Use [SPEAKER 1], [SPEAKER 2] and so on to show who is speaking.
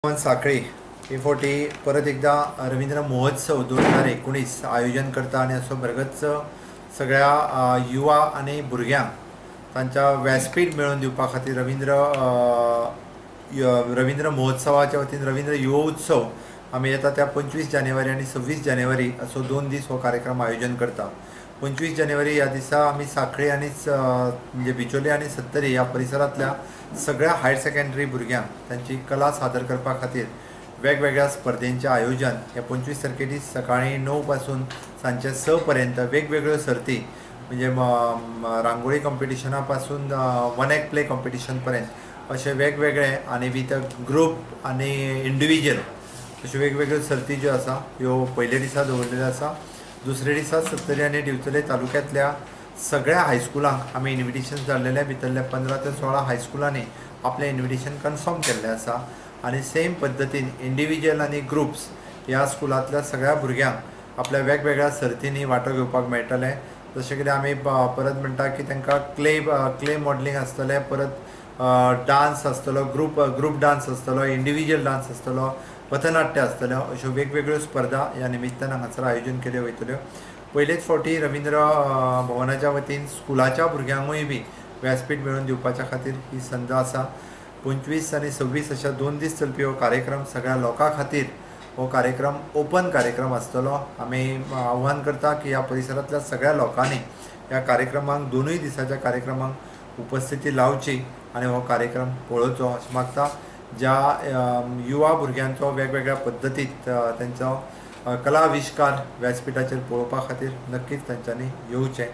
[SPEAKER 1] सांखळी हे फावटी परत एकदा रवींद्र महोत्सव 2019 आयोजन करता आनी असो भरगच्च सगळ्या युवा आनी भुरग्यांक तांच्या व्यासपीठ मेळोवन दिवपा खातीर रवींद्र महोत्सवाच्या वतीन रवींद्र युवा उत्सव आमी येता त्या 25 जानेवारी आनी 26 जानेवारी असो 2 दीस हो कार्यक्रम आयोजन करता. 25 जानेवारी ह्या दिसा आमी सांखळी आनी म्हणजे बिचोली आनी सत्तरी ह्या परिसरांतल्या सगळ्या हायर सेकंडरी भुरग्यांक तांची कला सादर करपा खातीर वेगवेगळ्या स्पर्धेंचें आयोजन ह्या 25 तारखे दीस सकाळीं 9 पासून सांजचे 6 पर्यंत वेगवेगळ्यो सर्ती म्हणजे रांगोळी कॉम्पिटिशना पासून वन एक्ट प्ले कॉम्पिटिशन पर्यंत अशे वेगवेगळे आनी विथ ग्रुप आनी इंडिविज्युअल अश्यो वेगवेगळ्यो सर्ती ज्यो आसा ह्यो पयले दिसा दवरलेल्यो आसा. दुसरे दिसा सत्तरी आनी दिवचले तालुक्यांतल्या सगळ्या हायस्कुलांक आमी इन्विटेशन धाडलेलें. भितरल्या 15 ते 16 हायस्कुलांनी आपलें इन्विटेशन कन्फर्म केल्लें आसा आनी सेम पद्दतीन इंडिविज्युअल आनी ग्रुप्स ह्या स्कुलांतल्या सगळ्या भुरग्यांक आपल्या वेगवेगळ्या सर्तींनी वांटो घेवपाक मेळटलें. जशें कितें आमी परत म्हणटा की तांकां क्ले मॉडलिंग आसतलें, परत डांस आसतलो, ग्रुप डांस आसतलो, इंडिविज्युअल डांस आसतलो, पथनाट्य आसतल्यो, अश्यो वेगवेगळ्यो स्पर्धा ह्या निमित्तान हांगासर आयोजन केल्यो वयतल्यो. पयलेच फावटी रवींद्र भवनाच्या वतीन स्कुलाच्या भुरग्यांकूय बी व्यासपीठ मेळोवन दिवपाच्या खातीर ही संद आसा. 25 आनी 26 अशा 2 दीस चलपी हो कार्यक्रम सगळ्या लोकां खातीर हो कार्यक्रम ओपन कार्यक्रम आसतलो. आमी आव्हान करता की ह्या परिसरांतल्या सगळ्या लोकांनी ह्या कार्यक्रमांक दोनूय दिसाच्या कार्यक्रमांक उपस्थिती लावची आनी हो कार्यक्रम पळोवचो अशें मागता. ज्या युवा भुरग्यांचो वेगवेगळ्या पद्दतीत तांचो कलाविष्कार व्यासपीठाचेर पळोवपा खातीर नक्कीच तांच्यांनी येवचें.